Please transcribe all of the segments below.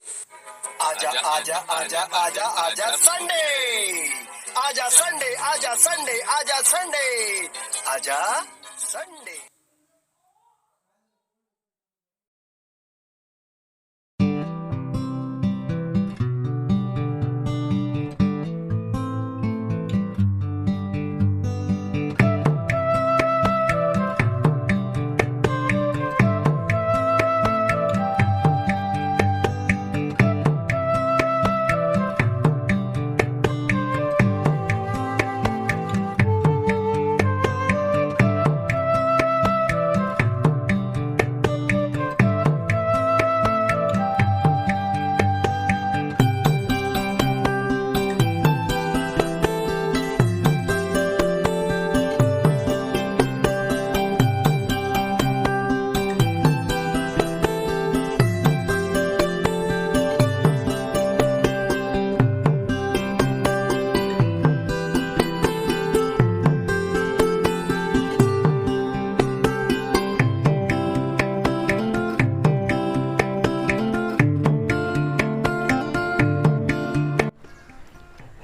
आजा आजा आजा आजा आजा संडे, आजा संडे, आजा संडे, आजा संडे, आजा संडे.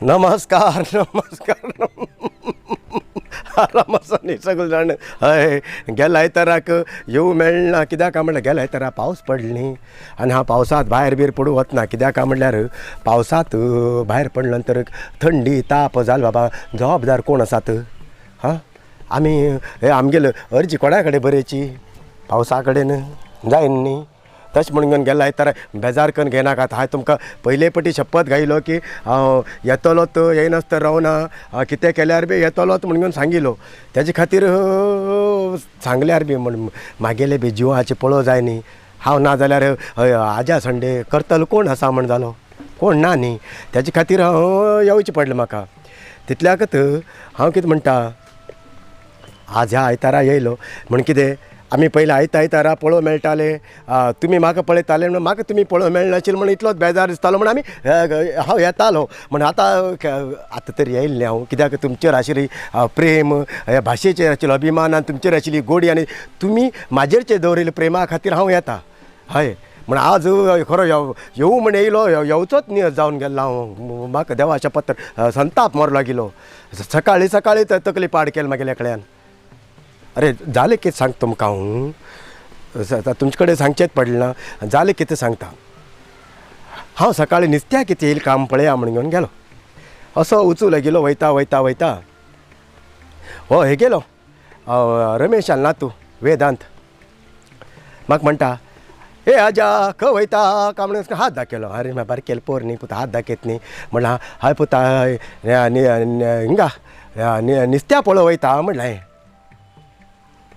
नमस्कार नमस्कार. आराम आसा न्ही सगळे जाण? हय, गेल्या आयताराक येवं मेळना कित्याक काय म्हणल्यार गेल्या आयतारा पावस पडलो न्ही आनी हांव पावसांत भायर बीर पडूं वचना कित्याक काय म्हणल्यार पावसांत भायर पडले नंतर थंडी ताप जाल बाबा जबाबदार कोण आसात? हां, आमी हे आमगेले अर्जी कोणा कडेन बरयची? पावसा कडेन जायना न्ही. तशें म्हणून गेल्या आयतारा बेजार करून घेयनाकात. हांवें तुमकां पयले पटी शपथ घायलो की हांव येतलोच, येयनासतना रावना, कितें केल्यार बी येतलोच म्हणून सांगिल्लो. तेजे खातीर सांगल्यार बी म्हण मागेले बी जिवाचे पळोवंक जाय न्ही. हांव ना जाल्यार आजा संडे करतलो कोण आसा म्हण जालो, कोण ना न्ही. तेजे खातीर हांव येवचें पडलें म्हाका. तितल्याकच हांव कितें म्हणटा, आज ह्या आयतारा येयलो म्हण कितें आमी पयलीं आयता आयतारा पळोवंक मेळटाले, तुमी म्हाका पळयताले म्हणून म्हाका तुमी पळोवंक मेळनाशिल्लें म्हण इतलोच बेजार दिसतालो म्हण आमी हांव येतालो. म्हण आतां आतां तरी येयलें हांव कित्याक तुमचेर आशिल्ली प्रेम, ह्या भाशेचेर आशिल्लो अभिमान आनी तुमचेर आशिल्ली गोडी आनी तुमी म्हाजेर जे दवरिल्ले प्रेमा खातीर हांव येता. हय, म्हण आज खरो येवं म्हण येयलो, येवचोच न्ही जावन गेल्लो हांव. म्हाका देवाच्या पत्र संताप मारूंक लागिल्लो. सकाळीं सकाळीं तकली पाड केली मागीर एकल्यान. अरे जालें कितें सांगता तुमकां हांव, तुमचे कडेन सांगचेंच पडलें ना. जालें कितें सांगता, हांव सकाळीं नुस्त्याक कितें येयल काम पळया म्हण घेवन गेलो. असो वचूं लागिल्लो वयता वयता वयता हो हे गेलो रमेश आनी नातू वेदांत म्हाका म्हणटा, ए आजा खंय वयता काय म्हणून हात दाखयलो. अरे म्हाका बारकेलो पोर न्ही पुता, हात दाखयत न्ही. म्हणला हय पुता हिंगा नुस्त्या पळोवंक वयता म्हणलें हांवें.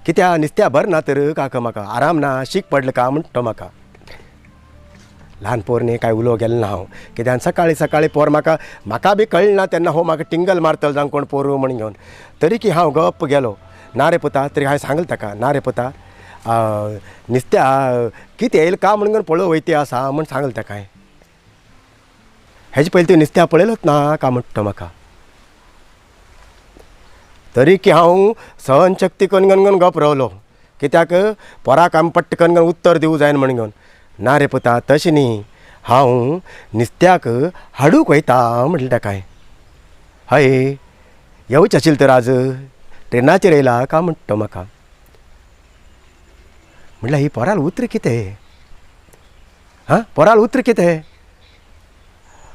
कित्या नुस्त्या बरें ना तर काका म्हाका आराम ना, शीक पडलें का म्हणटा म्हाका. ल्हान पोर न्ही, कांय उलोवंक गेलें ना हांव कित्याक सकाळीं सकाळीं पोर म्हाका म्हाका बी कळ्ळें ना तेन्ना हो म्हाका टिंगल मारतलो जावं कोण पोरू म्हण घेवन. तरी की हांव गप्प गेलो. ना रे पुता, तरी हांवें सांगलें ताका, ना रे पुता नुस्त्या कितें येयलें का म्हण घेवन पळोवंक वयता आसा म्हण सांगलें ताका हांवें. हेजे पयलीं तुवें नुस्त्या पळयलोच ना का म्हणटा म्हाका. तरी की हांव सहनशक्ती करून घेवन गप रावलो कित्याक पोराक आमी पट्ट करून घेवन उत्तर दिवं जायना म्हण घेवन. ना रे पुता तशें न्ही, हांव नुस्त्याक हाडूंक वयता म्हणलें ताका हांवें. हय येवचें आशिल्लें तर आज ट्रेनाचेर येयला काय म्हणटा म्हाका. म्हणल्यार ही पोराल उतर कितें, हां पोराल उतर कितें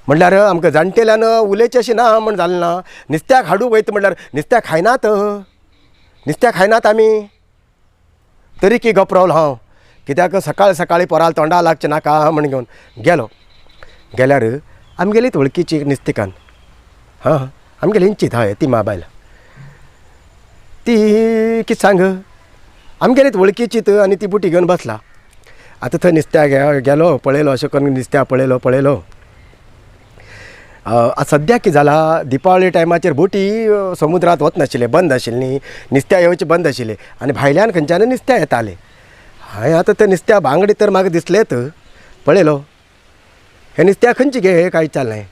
म्हणल्यार आमकां जाणटेल्यान उलयचें अशें ना म्हण जालें ना. नुस्त्याक हाडूंक वयता म्हणल्यार नुस्त्याक खायनात, नुस्त्याक खायनात आमी. तरी की गप रावलो हांव कित्याक सकाळ सकाळीं पोराल तोंडा लागचें नाका म्हण घेवन गेलो. गेल्यार आमगेलीच वळखीची एक नुस्तेकान्न, हां आमगेली इंचीत, हय ती मा बायल, ती कितें सांग आमगेलीच वळखीची आनी ती बुटी घेवन बसला. आतां थंय नुस्त्याक गेलो पळयलो अशें करून नुस्त्याक पळयलो पळयलो. सद्याक कितें जाला, दिपावली टायमाचेर बोटी समुद्रांत वचनाशिल्ले, बंद आशिल्ली न्ही, नुस्त्या येवचें बंद आशिल्लें आनी भायल्यान खंयच्यान नुस्त्या येतालें. हांवें आतां तें नुस्त्या बांगडे तर म्हाका दिसलेत पळयलो, हें नुस्त्या खंयचें गे हें काय विचारलें,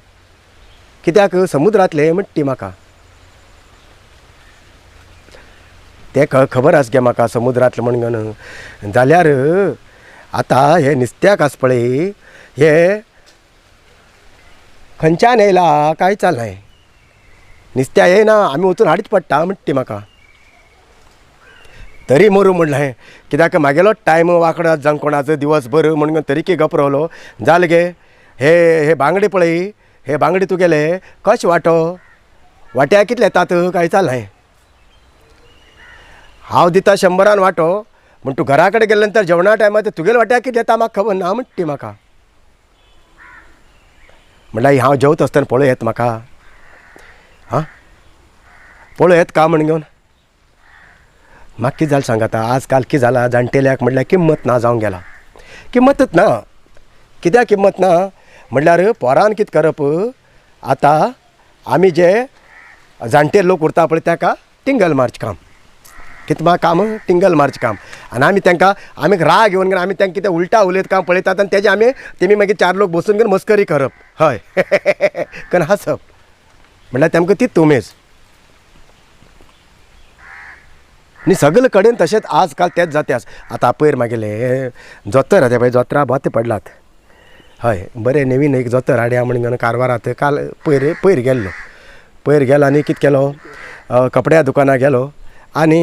कित्याक समुद्रांतलें म्हणटा ती म्हाका. तें खबर आसा गे म्हाका समुद्रांतलें म्हण घेवन. जाल्यार आतां हे नुस्त्याक आसा पळय हे खंयच्यान येयला काय चलय नुस्त्या येयना आमी वचून हाडच पडटा म्हणटा ती म्हाका. तरी मरूं म्हणलें कित्याक म्हागेलो टायम वांकडो जावं कोणाचो दिवसभर म्हणून तरीकी गप रावलो. जालें गे हे हे बांगडे पळय हे बांगडे तुगेले कशें वांटो वांट्याक कितले येतात काय चललें. हांव दिता 100 वांटो म्हण तूं घरा कडेन गेले नंतर जेवणा टायमार तुगेले वांट्याक कितें येता म्हाका खबर ना म्हणटा ती म्हाका. म्हणल्यार हांव जेवता आसतना पळय येता म्हाका आं पळय येता का म्हण घेवन म्हाका कितें जालें सांग. आतां आज काल कितें जालां जाणटेल्याक म्हणल्यार किंमत ना जावंक गेला, किंमतच ना. कित्याक किंमत ना म्हणल्यार पोरान कितें करप आतां आमी जे जाणटे लोक उरता पळय ताका टिंगल मारचें काम, कितें मा काम टिंगल मारचें काम. आनी आमी तांकां आमी राग येवन घेवन आमी तांकां कितें उल्टा उलयत काम पळयतात आनी तेजे आमी तेमी मागीर 4 लोक बसून घेवन मस्करी करप हय कन हांसप म्हणल्यार तेमकां तीच उमेद. न्ही सगळे कडेन तशेंच आज काल तेंच जाता. आतां पयर मागेले जोतर आतां पळय जोतरां बोते पडलात हय बरें नवीन एक जोतर हाडया म्हण घेवन कारवारात काल पयर पयर गेल्लो. पयर गेलो आनी कितें केलो कपड्या दुकानार गेलो आनी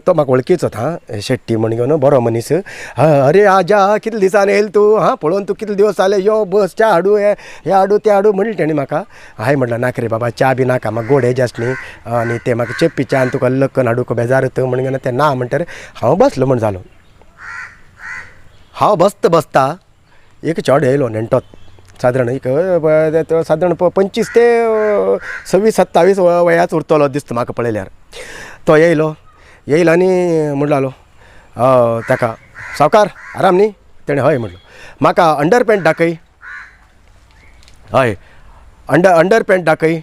तो म्हाका वळखीचोच हां शेट्टी म्हण घेवन बरो मनीस. अरे आजा कितले दिसान येयल तूं हां पळोवन तूं कितले दिवस जाले यो बस च्या हाडूं हे हें हाडूं तें हाडूं म्हणलें तेणें म्हाका. हांवें म्हणलें नाका रे बाबा च्या बी नाका म्हाका गोड हेजें आसली आनी तें म्हाका चेप्पी च्या आनी तुका लक्कन हाडूंक बेजार म्हण घेवन तें ना म्हणटकीर हांव बसलो म्हण जालो. हांव बसता बसता एक चेडो येयलो नेणटोच सादारण एक सादारण 25 ते 26 27 वयाच उरतलो दिसता म्हाका पळयल्यार. तो येयलो येयलो आनी म्हणलो ताका सावकार आराम न्ही तेणें हय म्हणलो. म्हाका अंडर पॅन्ट दाखय हय अंडर पॅन्ट दाखय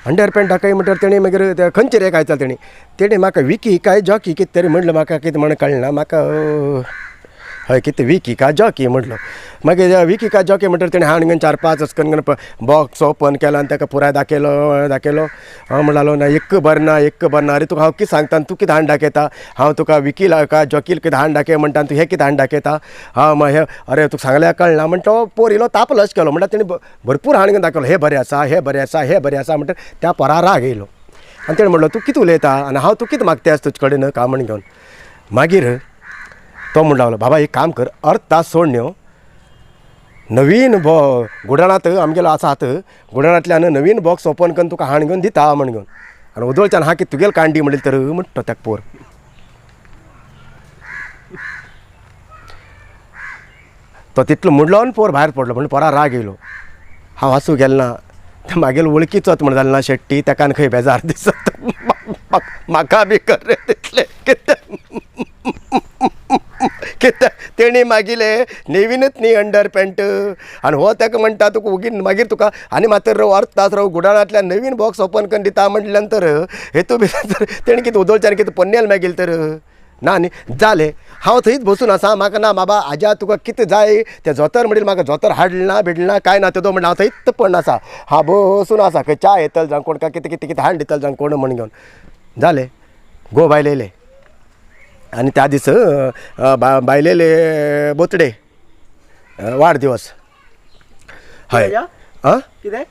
अंडर पॅन्ट दाखय म्हणटकीर तेणें मागीर खंयचे रे काय चल तेणें तेणें म्हाका विकी काय जॉकी कितें तरी म्हणलो म्हाका कितें म्हण कळना म्हाका हय कितें विकी का जॉकी म्हटलो. मागीर विकी का जॉकी म्हणटकीर तेणें हाण घेवन 4 5 अशें करून बॉक्स ओपन केलो आनी ताका पुराय दाखयलो दाखयलो. हांव म्हणलो ना एक बरें ना एक बरें ना अरे तुका हांव कितें सांगता तूं कितें हाण दाखयता हांव तुका विकी का जॉकील कितें हाण दाखय म्हणटा तूं हें कितें हाण दाखयता हांव मागीर अरे तुका सांगल्यार कळना म्हण तो पोर इलो तापलो अशें केलो. म्हणल्यार तेणें भरपूर हाण घेवन दाखयलो हें बरें आसा हें बरें आसा हें बरें आसा म्हणटकीर त्या पोरा राग येयलो आनी तेणें म्हणलो तूं कितें उलयता आनी हांव तूं कितें मागता आसा तुजे कडेन का म्हण घेवन. मागीर तो म्हणूंक लागलो बाबा एक काम कर अर्द तास सोड न्ही नवीन गुडाणांत आमगेलो आसात गुडाणांतल्यान नवीन बॉक्स ओपन करून तुका हाण घेवन दिता म्हण घेवन आनी ओदोळच्यान हा की तुगेल कांडी म्हणली तर म्हणटा ताका पोर. तो तितलो म्हणलो आनी पोर भायर पडलो म्हण पोरा राग येयलो. हांव हांसूं गेलो ना तें मागेल वळखीचोच म्हण जालें ना शेट्टी ताका आनी खंय बेजार दिसत म्हाका बी कर तितलें कितें कित्याक तेणी मागिले नवीनच न्ही अंडर पॅन्ट आनी हो ताका म्हणटा तुका ओगी मागीर तुका आनी मात्र रव अर्द तास रव गुडाळांतल्यान नवीन बॉक्स ओपन करून दिता म्हणल्या नंतर हेतू भितर तेणी कितें उदोळच्यान कितें पन्नेल मागील तर ना न्ही जालें. हांव थंयच बसून आसा म्हाका ना बाबा आज्या तुका कितें जाय तें जोतर म्हणील म्हाका जोतर हाडलें ना बिडलें ना कांय ना तेदो म्हणल्यार हांव थंयच पडून आसा हांव बसून आसा खंय च्या येतलो जावं कोण काय कितें कितें कितें हाड दितलो जावं कोण म्हण घेवन. जालें गो बायल येयलें आनी त्या दीस बायलेले बोतडे वाडदिवस हय आं कितें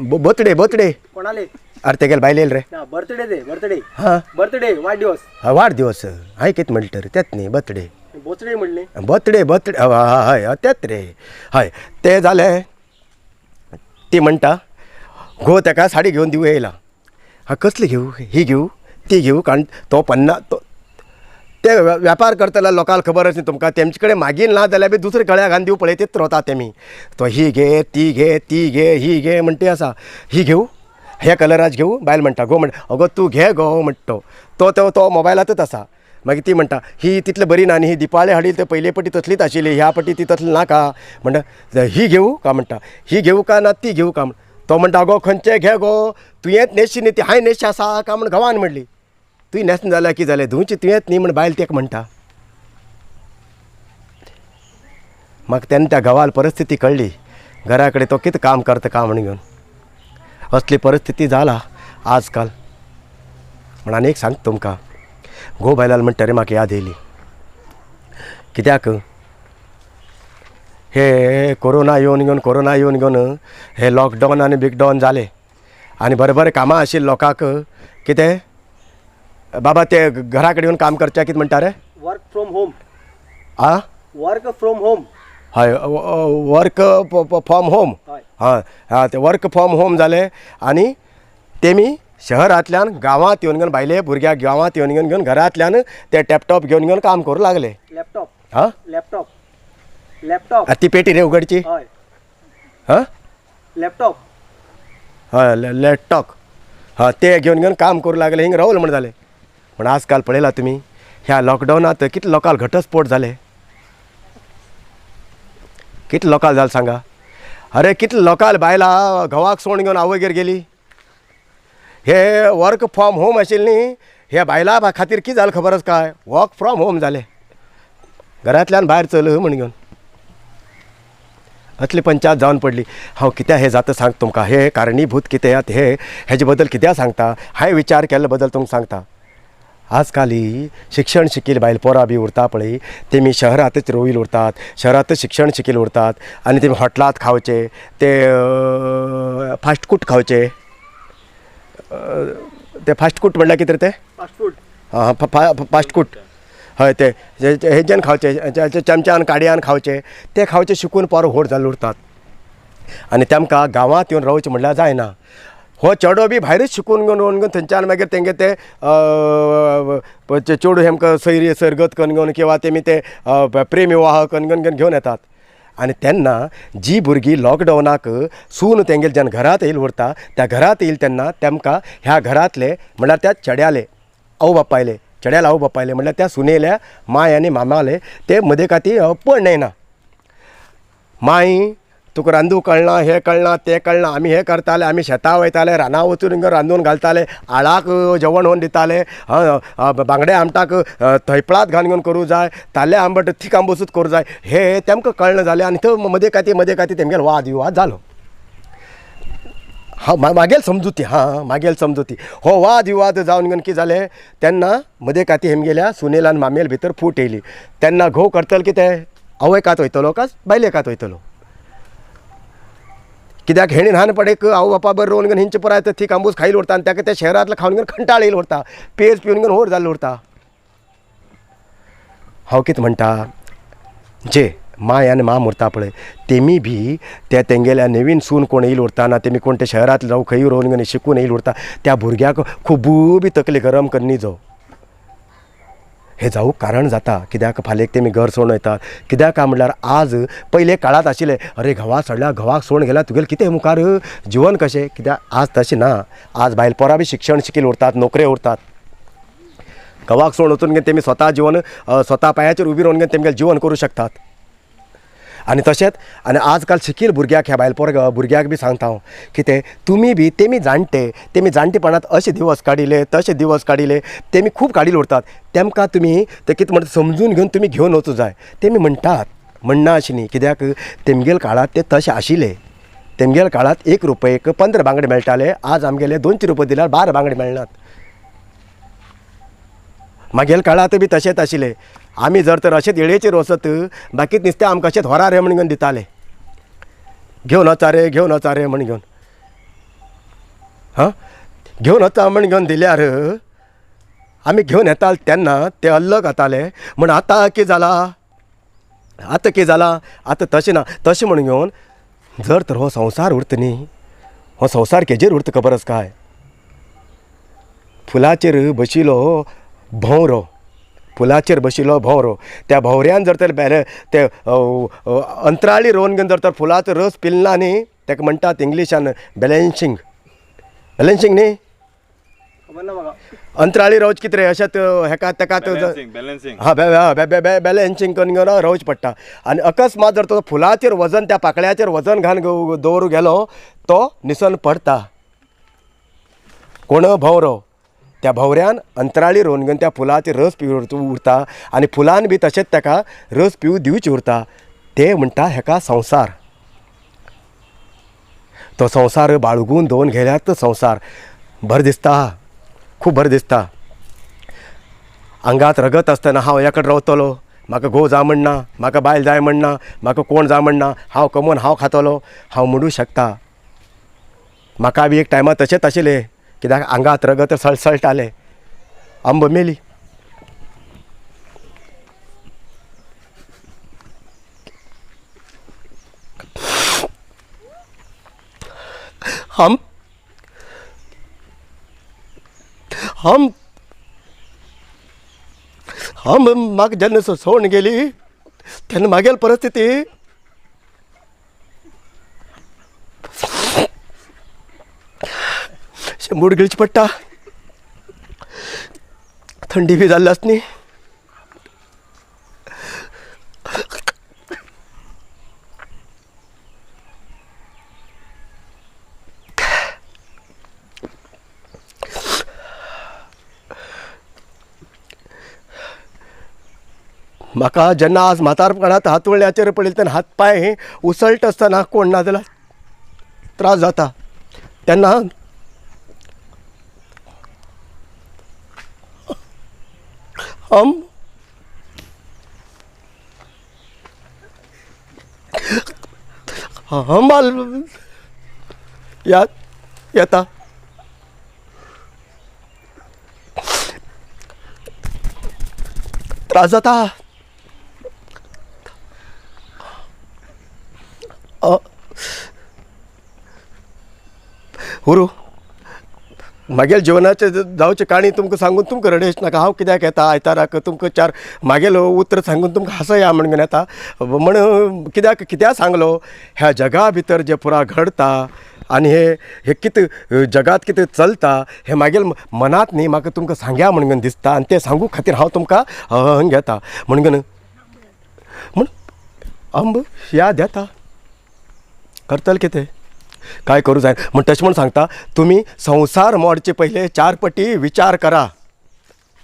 बोतडे बोतडे कोणाले अरे तेगेले बायलेले रे ना बर्थडे ते बर्थडे हां बर्थडे वाडदिवस हय वाडदिवस हांवें कितें म्हणलें तर तेंच न्ही बर्थडे बोचडे म्हणले बर्थडे बर्थडे हय हय तेंच रे हय तें जालें. ती म्हणटा घोव ताका साडी घेवन दिवं येयला हा कसली घेवं ही घेवं ती घेवं कारण तो 50 तो ते व्यापार करतल्या लोकांक खबर आसा तुमकां तेमचे कडेन मागील ना जाल्यार बी दुसरे गळ्या घालून दिवं पळयतीत रावता तेमी. तो ही घे ती घे ती घे ही घे म्हणटी आसा ही घेवं ह्या कलराच घेवं बायल म्हणटा गो म्हणटा अगो तूं घे गो म्हणटा तो तो तो मोबायलांतच आसा. मागीर ती म्हणटा ही तितली बरी ना आनी ही दिपाळे हाडली ते पयले पटी तसलीच आशिल्ली ह्या पटी ती तसली नाका म्हणटा ही घेवं का म्हणटा ही घेवं का ना ती घेवं का तो म्हणटा अगो खंयचें घे गो तुवेंच न्हेसशी न्ही ती हांवें न्हेसची आसा का म्हण घोवान म्हणली तुवें न्हेसना जाल्यार कितें जालें धुवची तुवेंच न्ही म्हण बायल तेका म्हणटा. म्हाका तेन्ना त्या घोवाल परिस्थिती कळ्ळी घरा कडेन तो कितें काम करता का म्हण घेवन असली परिस्थिती जाला आज काल. म्हण आनी एक सांगता तुमकां घोव बायलाल म्हणटरीर म्हाका याद येयली कित्याक हे कोरोना येवन घेवन, कोरोना येवन घेवन हे लॉकडावन आनी बिकडावन जालें आनी बरें बरें कामां आशिल्लीं लोकांक. कितें बाबा ते घरा कडेन येवन काम करचें, कितें म्हणटा रे? Work from home. आं, वर्क फ्रॉम होम. हय, वर्क फ्रॉम होम. हय. हय आं, ते वर्क फ्रॉम होम जालें आनी तेमी शहरांतल्यान गांवांत येवन घेवन बायले भुरग्याक गांवांत येवन घेवन घेवन घरांतल्यान ते टॅपटॉप घेवन घेवन काम करूं लागले. लॅपटॉप. हां, लॅपटॉप, लॅपटॉप. ती पेटी रे उगडची. हय. हां, लॅपटॉप. हय, लॅपटॉप. हय, ते घेवन घेवन काम करूं लागले, हिंग रावल म्हण जालें. पूण आजकाल पळयला तुमी ह्या लॉकडावनांत कितले लोकांक घटस्फोट जाले, कितले लोकांक जालें सांगा. अरे कितले लोकांक बायलां घोवाक सोडून घेवन आवयगेर गेली. हे वर्क फ्रॉम होम आशिल्लें न्ही, हे बायलां खातीर कितें जालें खबर आसा काय? वर्क फ्रॉम होम जालें, घरांतल्यान भायर चल म्हण घेवन असली पंचायत जावन पडली. हांव कित्याक हें जाता सांग तुमकां, हे कारणीभूत कितें आहा हे हेजे बद्दल कित्याक सांगता, हांवें विचार केल्ले बद्दल तुमकां सांगता. आजकाल ही शिक्षण शिकिल्ली बायल पोरां बी उरता पळय, तेमी शहरांतच रोयल उरतात, शहरांतच शिक्षण शिकिल्ले उरतात आनी तेमी हॉटलांत खावचे, ते फास्ट फूड खावचे. ते फास्ट फूड म्हणल्यार कितें रे तें? Fast food. आं, फास्ट फूड. हय, ते हेज्यान खावचे, चमच्यान काडयान खावचे, ते खावचे शिकून पोर व्हड जाल्ले उरतात आनी तेमकां गांवांत येवन रावचें म्हणल्यार जायना. हो चेडो बी भायरच शिकून घेवन येवन घेवन थंयच्यान मागीर तेंगे ते चेडूं हेमकां सैरी सैरगत करून घेवन किंवां तेमी ते प्रेम विवाह करून घेवन घेवन घेवन येतात. आनी तेन्ना जी भुरगीं लॉकडावनाक सून तेंगेले जेन्ना घरांत येयल उरता, त्या घरांत येयल तेन्ना तेमकां ह्या घरांतले म्हणल्यार त्या चेड्याले आवय बापायले, चेड्याले आवय बापायले म्हणल्यार त्या सुनेल्या माय आनी मामाले ते मदीं खातीर पण येना. माई तुका रांदूं कळना, हें कळना, तें कळना, आमी हें करताले, आमी शेतां वयताले, रानां वचून रांदून घालताले, आळाक जेवण व्हरून दिताले, बांगडे आमटाक थंयपळात घालून घेवन करूं जाय, ताल्ले आंबट थीक आंबोसूच करूं जाय, हे तेमकां कळना जालें आनी थंय मदीं खातीर मदीं खातीर तेमगेलो वाद विवाद जालो. हांव मागेल समजुती, हां मागेल समजुती. हो वाद विवाद जावन घेवन कितें जालें तेन्ना मदीं खातीर हेमगेल्या सुनेल आनी मामेल भितर फूट येयली. तेन्ना घोव करतलो कितें, आवय कात वयतलो काय बायले कात वयतलो? कित्याक हेणी ल्हानपणेक आवय बापा बरोबर रोवन घेवन हेंचे पुराय थीक आंबूस खायल उरता आनी ताका त्या शहरांतलें खावन घेवन कंटाळ येयल उरता, पेज पिवन घेवन व्हड जाल्लो उरता. हांव कितें म्हणटा, जे माय आनी माम उरता पळय तेमी बी त्या तेंगेल्या नवीन सून कोण येयल उरता ना, तेमी कोण ते शहरांत राव खंय रोवन घेवन शिकून येयल उरता, त्या भुरग्याक खूब बी तकली गरम करनी जो हे जावूं कारण जाता. कित्याक फाल्यां तेमी घर सोडून वयतात. कित्याक काय म्हणल्यार आज पयले काळांत आशिल्लें अरे घोवा सोडल्या, घोवाक सोडून गेल्यार तुगेलें कितें मुखार जिवन कशें, कित्याक आज तशें ना. आज बायल पोरां बी शिक्षण शिकील उरतात, नोकरे उरतात, घोवाक सोडून वचून घेवन तेमी स्वता जिवन स्वता पांयाचेर उबी रावन घेवन तेमगेलें जिवन करूं शकतात. आनी तशेंच आनी आजकाल शिकील भुरग्याक ह्या बायल पोर भुरग्याक बी सांगता हांव कितें तुमी बी तेमी जाणटे, तेमी जाणटेपणांत अशे दिवस काडिले तशे दिवस काडिले, तेमी खूब काडील उरतात, तेमकां तुमी ते कितें म्हणटा समजून घेवन तुमी घेवन वचूं जाय. तेमी म्हणटात म्हणना अशें न्ही, कित्याक तेमगेले काळांत ते तशे आशिल्ले. तेमगेले काळांत 1 रुपयेक 15 बांगडे मेळटाले, आज आमगेले 200 रुपये दिल्यार 12 बांगडे मेळनात. मागेले काळांत बी तशेंच आशिल्लें. आमी जर तर अशेंच येळेचेर वचत बाकी नुस्तें आमकां अशेंच व्हरा रे म्हण घेवन दिताले, घेवन वचा रे, घेवन वचा रे म्हण घेवन, हां घेवन वचा म्हण घेवन दिल्यार आमी घेवन येताले तेन्ना ते अल्लग जाताले. म्हण आतां कितें जालां, आतां कितें जालां, आतां तशें ना. तशें म्हण घेवन जर तर हो संवसार उरता न्ही, हो संवसार केजेर उरता खबर आसा काय? फुलाचेर बशिल्लो भोंवरो, फुलाचेर बशिल्लो भोंवरो, त्या भोंवऱ्यान जर तर बेले ते अंतराळी रोवन घेवन जर तर फुलाचो रस पिलना न्ही, ताका म्हणटात इंग्लिशान बॅलेन्सींग. बॅलेन्सींग न्ही, अंतराळी रोवच कितें रे अशेंच हेका तेका हां बॅलेन्सींग करून घेवन रोवचें पडटा. आनी अकस्मात जर तो फुलाचेर वजन त्या पाकळ्याचेर वजन घालून दवरूं गेलो तो निसण पडटा. कोण भोंवरो, त्या भोंवऱ्यान अंतराळी रोवन घेवन त्या फुलाचेर रस पिवन उरता आनी फुलान बी तशेंच ताका रस पिवूं दिवचें उरता. ते म्हणटा हेका संवसार. तो संवसार बाळगून दवरून घेल्यार तो संवसार बरें दिसता, खूब बरें दिसता. आंगात रगत आसतना हांव ह्या कडेन रावतलो, म्हाका घोव जाय म्हणना, म्हाका बायल जाय म्हणना, म्हाका कोण जाय म्हणना, हांव कमोवन हांव खातलो, हांव म्हणूं शकता. म्हाका बी एक टायमार तशेंच आशिल्लें, कित्याक आंगात रगत सळसळटालें. अंब मेली. हम हम हम म्हाका जेन्ना सोडून गेली तेन्ना म्हागेली परिस्थिती शेंबूड गिळची पडटा, थंडी बी जाल्ली आसा न्ही. म्हाका जेन्ना आज म्हातारपणांत हात वळण्याचेर पडिल्ले तेन्ना हात पांय उसळटा आसतना कोण ना जाल्यार त्रास जाता तेन्ना हम हमाल याद येता. त्रास जाता. हुरू म्हागेले जिवनाचे जावचे काणी तुमकां सांगून तुमकां रडेश नाका. हांव कित्याक येता आयताराक तुमकां चार म्हागेलो उतर सांगून तुमकां हांसया म्हणून येता म्हण कित्याक कित्याक सांगलो. ह्या जगा भितर जें पुरा घडता आनी हे हे कितें जगांत कितें चलता हें म्हागेले मनांत न्ही म्हाका तुमकां सांगया म्हणून दिसता आनी तें सांगू खातीर हांव तुमकां हंग येता म्हणून म्हण अंब याद येता. करतले कितें काय करूं जाय म्हण तशें म्हण सांगता, तुमी संवसार मोडचे पयले चार पटी विचार करा.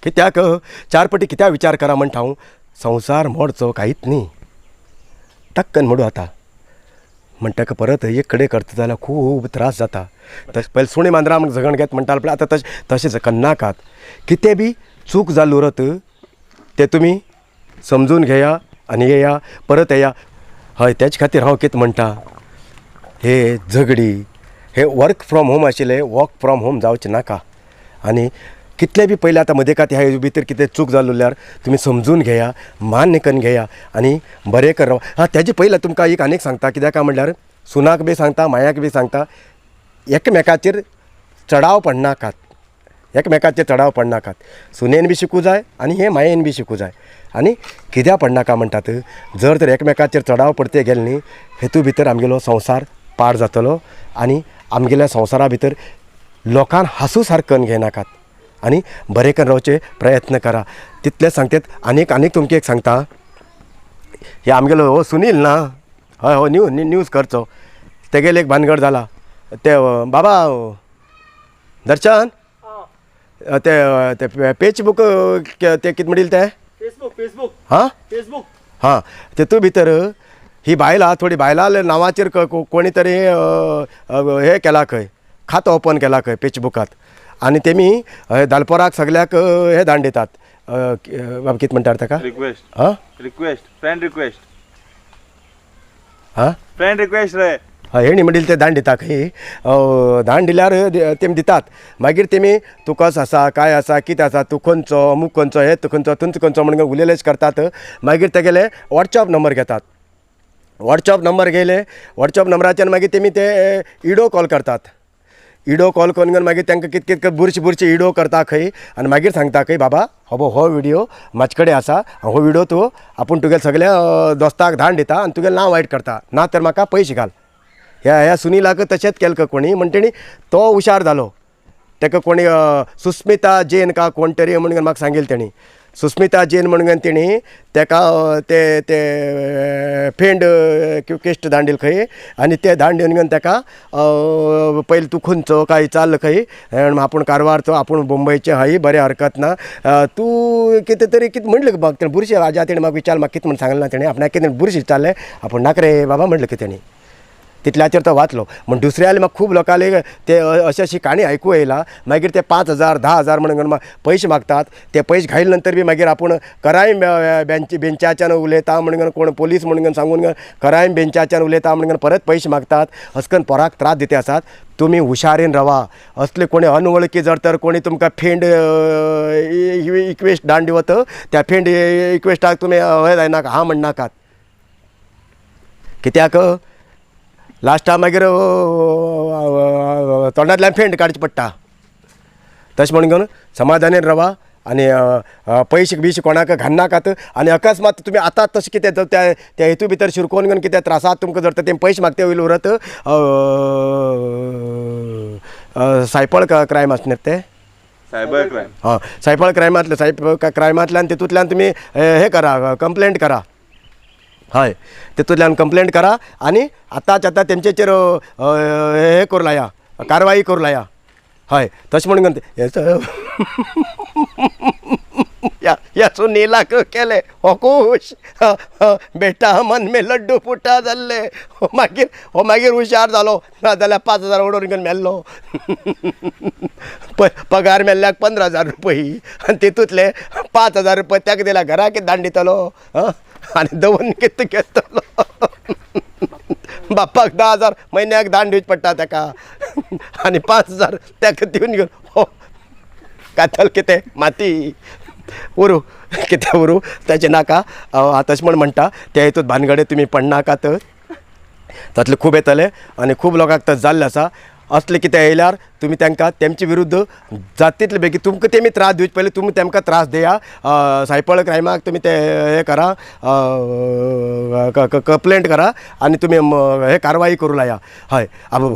कित्याक चार पटी कित्याक विचार करा म्हणटा हांव, संवसार मोडचो कांयच न्ही टक्कन मोडूं आतां म्हण ताका परत एक कडेन करता जाल्यार खूब त्रास जाता. तशें पयलीं सुणें मांजरां म्हण झगण घेत म्हणटाले, पूण आतां तशें तशें करनाकात. कितें बी चूक जाली उरत तें तुमी समजून घेया आनी येया परत येया. हय, तेज खातीर हांव कितें म्हणटा, हे झगडी हे वर्क फ्रॉम होम आशिल्लें वर्क फ्रॉम होम जावचें नाका. आनी कितलें बी पयलें आतां मदें खातीर ह्या भितर कितें चूक जाली जाल्यार तुमी समजून घेया, मान्य करून घेया आनी बरें कर. हां, तेजे पयलें तुमकां एक आनीक सांगता, कित्याक काय म्हणल्यार सुनाक बी सांगता, मायाक बी सांगता, एकमेकाचेर चडाव पडनाकात, एकमेकाचेर चडाव पडनाकात. सुनेन बी शिकूं जाय आनी हे मायेन बी शिकूं जाय. आनी कित्याक पडनाका म्हणटात, जर तर एकमेकाचेर चडाव पडते गेले न्ही हेतू भितर आमगेलो संवसार पाड जातलो आनी आमगेल्या संवसारा भितर लोकांक हांसू सारकें घेयनाकात आनी बरें करून रावचे प्रयत्न करा. तितलें सांगतात. आनीक आनीक तुमकां एक सांगता, हे आमगेलो हो सुनील ना, हय हो न्यू न्यूज करचो, तेगेले एक भानगड जाला. ते बाबा दर्शन ते ते फेसबूक ते कितें म्हणिल्लें तें फेसबूक फेसबूक हां फेसबूक हां, तेतू भितर ही बायलां थोडी बायलां नांवाचेर कोणी तरी हें केलां खंय, खातो ओपन केलां खंय फेसबुकांत आनी तेमी दालपोराक सगल्याक हें धाडून दितात. बाबा कितें म्हणटात ताका, रिक्वेस्ट हां रिक्वेस्ट फ्रेंड रिक्वेस्ट हां फ्रेंड रिक्वेस्ट रे. हय, हेणी म्हणिल्लें तें धाडून दिता खंय. धाडून दिल्यार तेमी दितात, मागीर तेमी तूं कसो आसा, काय आसा, कितें आसा, तूं खंयचो, अमूक खंयचो, हें तूं खंयचो, तुमचो खंयचो म्हणून उलयलेच करतात. मागीर तेगेले वॉट्सएप नंबर घेतात, वॉट्सएप नंबर घेयले, वॉट्सएप नंबराचेर मागीर तेमी ते इडो कॉल करतात. इडो कॉल करून मागीर तांकां कितें कितें बुरशी बुरशी इडो करता खंय आनी मागीर सांगता खंय, बाबा हो हो विडियो म्हाजे कडेन आसा, हो विडियो तूं आपूण तुगेल्या सगल्या दोस्ताक धाडून दिता आनी तुगेलें नांव वायट करता, ना तर म्हाका पयशे घाल. ह्या ह्या सुनीलाक तशेंच केलें कोणी म्हण तेणी तो हुशार जालो. ताका कोणी सुस्मिता जैन का कोण तरी म्हणून म्हाका सांगिल्लें तेणी, सुस्मिता जैन म्हणून तेणी ताका ते ते फेंड क्वेस्ट धाडून दिले खंय आनी ते धाडून दिवन ताका पयलीं तूं खंयचो काय विचारलें खंय, आपूण कारवारचो, आपूण मुंबयचें, हय बरें हरकत ना, तूं कितें तरी कितें म्हणलें म्हाका तेणें बुरशें राजा तेणें म्हाका विचारलें, म्हाका कितें म्हण सांगलें ना तेणें, आपणाक कितें बुरशें विचारलें, आपूण नाका रे बाबा म्हणलें कितें तेणी. तितल्याचेर तो वाचलो. म्हण दुसऱ्याले म्हाका खूब लोकांले ते अशें अशी काणी आयकूं येयला. मागीर ते 5,000 10,000 म्हणून पयशे मागतात. ते पयशे घायले नंतर बी मागीर आपूण क्रायम बेंचाच्यान उलयता म्हणून कोण पोलीस म्हणून सांगून क्रायम बेंचाच्यान उलयता म्हणून परत पयशे मागतात. अशें करून पोराक त्रास दिते आसात. तुमी हुशारीन रावा. असले कोणी अनवळखी जर तर कोणी तुमकां फेंड इक्वेस्ट धाडून दिवत त्या फेंड इक्वेस्टाक तुमी हय जायनाका हां म्हणनाकात. कित्याक लास्टा मागीर तोंडांतल्यान फेंड काडची पडटा. तशें म्हणून घेवन समाधानीन रावा आनी पयशे बियशे कोणाक घालनाकात. आनी अकस्मात तुमी आतां तशें कितें त्या त्या हेतू भितर शिरकोवन घेवन कितें त्रासात तुमकां जर तर ते पयशे मागते वयले उरत सायपळ क्रायम आसना ते सायबर क्रायम. हां सायपळ क्रायमांतले सायब क्रायमांतल्यान तितूंतल्यान तुमी हें करा कंप्लेंट करा. हय तितूंतल्यान कंप्लेंट करा आनी आतांच आतां तेमचेचेर हें करूं लाया कारवाई करूं लाया. हय तशें म्हणून या या सुनीलाक केलें हो खूश बेटा मन में लड्डू फुटा जाल्ले. हो मागीर हो मागीर हुशार जालो नाजाल्यार 5,000 उडोवन घेवन मेल्लो. पगार मेल्ल्याक 15,000 रुपया आनी तितूंतले 5,000 रुपया ताका दिल्या घरा कितें धाडून दितलो आनी दवरून कितें घेतलो. बापाक 10,000 म्हयन्याक धाडून दिवचें पडटा ताका आनी 5,000 ताका दिवन घेवन हो कातल कितें माती उरूं कितें उरूं ताचें नाका. हांव तशें म्हण म्हणटा त्या हितूंत भानगडे तुमी पडनाकात. तातले खूब येतले आनी खूब लोकांक तशें जाल्लें आसा. असलें कितें येयल्यार तुमी तांकां तेमचे विरुद्ध जाता तितले बेगीन तुमकां तेमी त्रास दिवचे पयलीं तुमी तेमकां त्रास दिया. सायपळ क्रायमाक तुमी ते हें करा कंप्लेंट करा आनी तुमी हे कारवाई करूं लाया. हय आबो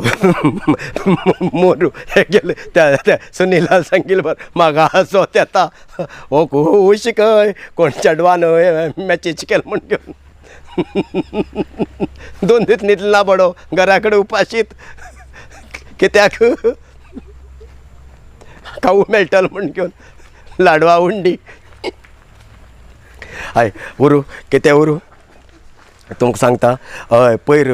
मोरू हे गेले त्या सुनीलाल सांगिल बरें म्हाका हांसो येता हो खूश खंय कोण चेडवान मॅचीज केल म्हूण घेवन 2 दीस न्हिदला बडो घरा कडेन उपाशीत कित्याक खावूं मेळटलो म्हूण घेवन लाडवा उंडी. हय उरूं कितें उरूं तुमकां सांगता. हय पयर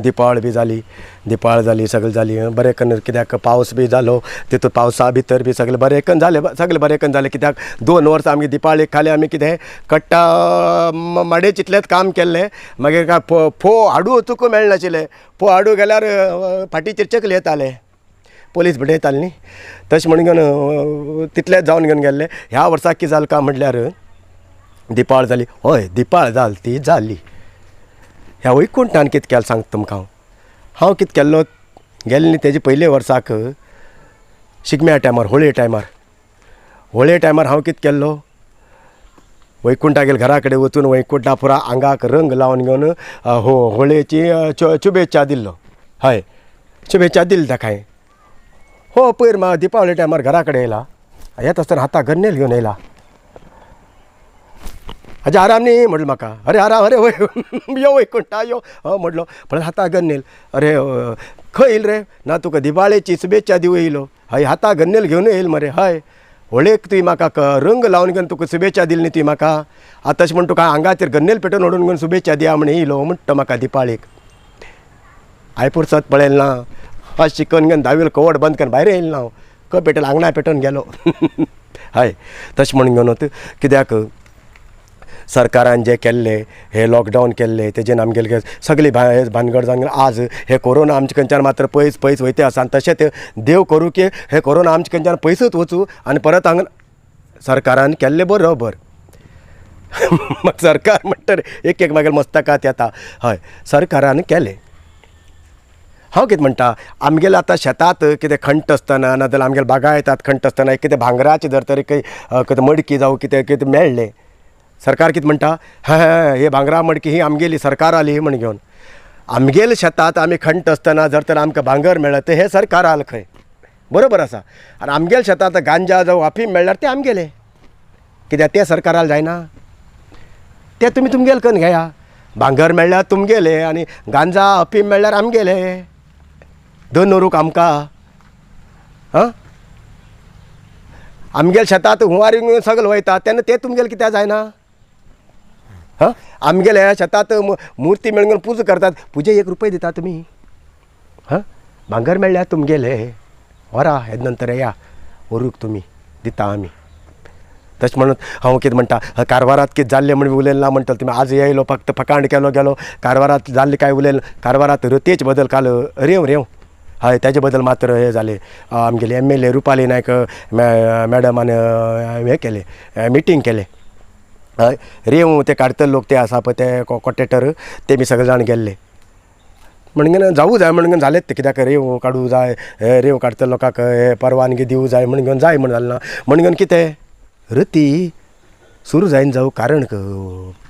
दिपावळ बी जाली दिपावळ जाली सगळें जाली बरें करून कित्याक पावस बी जालो तितून पावसा भितर बी सगळें बरें करून जालें सगळें बरें करून जालें. कित्याक 2 वर्सां आमगे दिपावळीक खाली आमी कितें कट्टा माडयेच इतलेंच काम केल्लें. मागीर काय फोव हाडू वचूंक मेळनाशिल्लें. फोव हाडू गेल्यार फाटीचेर चकली येताले पोलीस बडयताले न्ही. तशें म्हणून घेवन तितलेंच जावन घेवन गेल्लें. ह्या वर्साक कितें जालें काय म्हटल्यार दिपावळ जाली. हय दिपावळ जाली ती जाली. ह्या वैकुंठान कितें केलें सांगता तुमकां हांव. हांव कितें केल्लो गेलें न्ही तेजे पयले वर्साक शिगम्या टायमार होळये टायमार होळये टायमार हांव कितें केल्लो वैकुंठागेर घरा कडेन वचून वैकुंठा पुरा आंगाक रंग लावन घेवन हो होळयेची शुभेच्छा दिल्लो. हय शुभेच्छा दिली ताका हांवें. हो पयर म्हाका दिपावळे टायमार घरा कडेन येयला येता आसतना हाताक गर्नेल घेवन येयला. हाजे आराम न्ही म्हटलें म्हाका. अरे आराम अरे वय यो वैकुंठा यो म्हटलो पण हाता गन्नेल अरे खंय येयल रे ना तुका दिवाळेची शुभेच्छा दिवं येयलो. हय हाता गन्नेल घेवन येयल मरे. हय होळयेक तुवें म्हाका रंग लावन घेवन तुका शुभेच्छा दिली न्ही तुवें म्हाका. आतां तशें म्हण तुका आंगाचेर गन्नेल पेटोवन ओडून घेवन शुभेच्छा दिया म्हण येयलो म्हणटा म्हाका दिपाळेक. हांवें पुरसत पळयलें ना अशें शिकून घेवन दावेल कवड बंद करून भायर येयलें ना हांव क पेटोवन आंगणा पेटोवन गेलो. हय तशें म्हण घेवन कित्याक सरकारान जे केल्ले हे लॉकडावन केल्ले तेजेन आमगेले सगळी भानगड जावन आज हे कोरोना आमचे खंयच्यान मात्र पयस पयस वयते आसा. आनी तशेंच देव करूं की हे कोरोना आमचे खंयच्यान पयसूच वचूं आनी परत हांगा सरकारान केल्लें बरोबर. मागीर सरकार म्हणटर एक एक मागीर मस्तकात येता. हय सरकारान केलें. हांव कितें म्हणटा आमगेले आतां शेतांत कितें खंट आसतना नाजाल्यार आमगेले बागायतात खंट आसतना कितें भांगराचें जर तर कितें मडकी जावं कितें कितें मेळ्ळें सरकार कितें म्हणटा हे भांगरा मडकी ही आमगेली सरकाराली म्हण घेवन आमगेले शेतांत आमी खंट आसतना जर तर आमकां भांगर मेळत हें सरकाराल खंय बरोबर आसा. आनी आमगेले शेतांत गांजा जावं अफीम मेळ्ळ्यार तें आमगेलें कित्याक तें सरकाराल जायना तें तुमी तुमगेलें करून घेया. भांगर मेळ्ळ्यार तुमगेलें आनी गांजा अफीम मेळ्ळ्यार आमगेलें दोन उरूंक आमकां. आं आमगेले शेतांत हुंवार सगळें वयता तेन्ना तें तुमगेलें कित्याक जायना. हां, आमगेल्या शेतात मूर्ती मेळून पुजा करतात, पुजे 1 रुपये दिता तुमी. हां, भांगर मेळ्ळ्या तुमगेले, व्हरा हे नंतर या व्हरूक तुमी दिता आमी. तशें म्हणून हांव कितें म्हणटा, कारवारात कितें जाल्लें म्हण उलयलें ना म्हणटलो तुमी. आज येयलो फक्त फकांड केलो गेलो, कारवारात जाल्लें कांय उलयलें. कारवारात रतयेचे बदल काल रेंव रेंव हय तेजे बदल मात्र हें जालें. आमगेली MLA Rupali Naik मॅडमान हें केलें, मिटींग केलें. हय, रेंव ते काडटले लोक ते आसा पळय ते कॉन्ट्रेक्टर ते बी सगळे जाण गेल्ले. म्हणून जावूं जाय म्हणून जालेंच तें, कित्याक रेंव काडूं जाय, रेंव काडटले लोकांक हे परवानगी दिवं जाय म्हण घेवन जाय म्हण जालें ना. म्हण घेवन कितें रती सुरू जायन जावं, कारण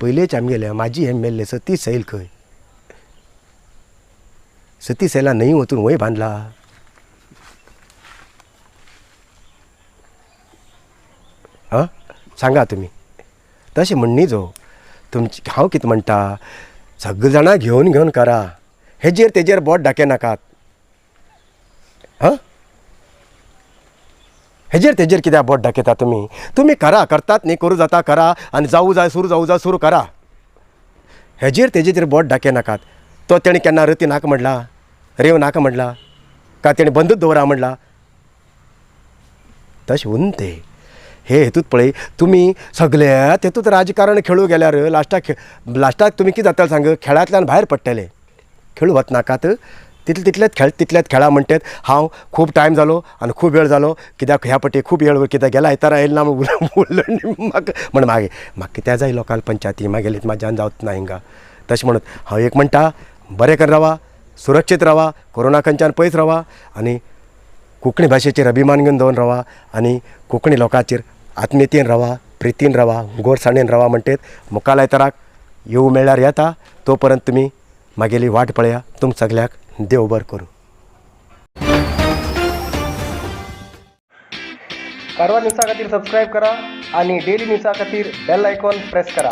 पयलेच आमगेले म्हाजी MLA Satish Sail खंय, सतीश सैला न्हंय वचून वंय बांदला. आं, सांगा तुमी. तशें म्हणणी जो तुमची हांव कितें म्हणटा, सगळीं जाणां घेवन घेवन करा, हेजेर तेजेर बोट दाखय नाकात. हां, हेजेर तेजेर कित्याक बोट दाखयता तुमी? तुमी करा, करतात न्ही, करूं जाता करा, आनी जावूं जाय सुरू जावूं जाय सुरू करा. हेजेर तेजेर बोट दाखय नाकात. तो तेणें केन्ना रती नाका म्हणला, रेंव नाका म्हणला, काय तेणें बंदूच दवरा म्हणला? तशें उन्न तें हे हेतूत पळय तुमी सगल्या तेतूत राजकारण खेळूं गेल्यार लास्टाक लास्टाक तुमी कितें जातलें सांग, खेळांतल्यान भायर पडटले. खेळूं वचनाकात, तितले तितलेच खेळ, तितलेच खेळा म्हणटेत. हांव खूब टायम जालो आनी खूब वेळ जालो, कित्याक ह्या पटी खूब वेळ कित्याक गेला आयतारा येयला ना उलयन म्हाका म्हण मागीर म्हाका कित्याक जाय लोकांक पंचायती मागेली म्हाज्यान जावच ना हिंगा. तशें म्हणत हांव एक म्हणटा, बरें कर रावा, सुरक्षीत रावा, कोरोना खंयच्यान पयस रावा, आनी कोंकणी भाशेचेर अभिमान घेवन दवरून रावा, आनी कोंकणी लोकांचेर आत्मीयतेन रावा, प्रितीन रावा, गोडसाणेन रावा. म्हणटेत मुखार आयताराक येवूं मेळ्ळ्यार येता, तो पर्यंत तुमी मागेली वाट पळया. तुम सगल्याक देव बरें करूं. कारवार न्यूजा खातीर सबस्क्रायब करा आणि डेली न्यूजा खातीर बेल आयकॉन प्रेस करा.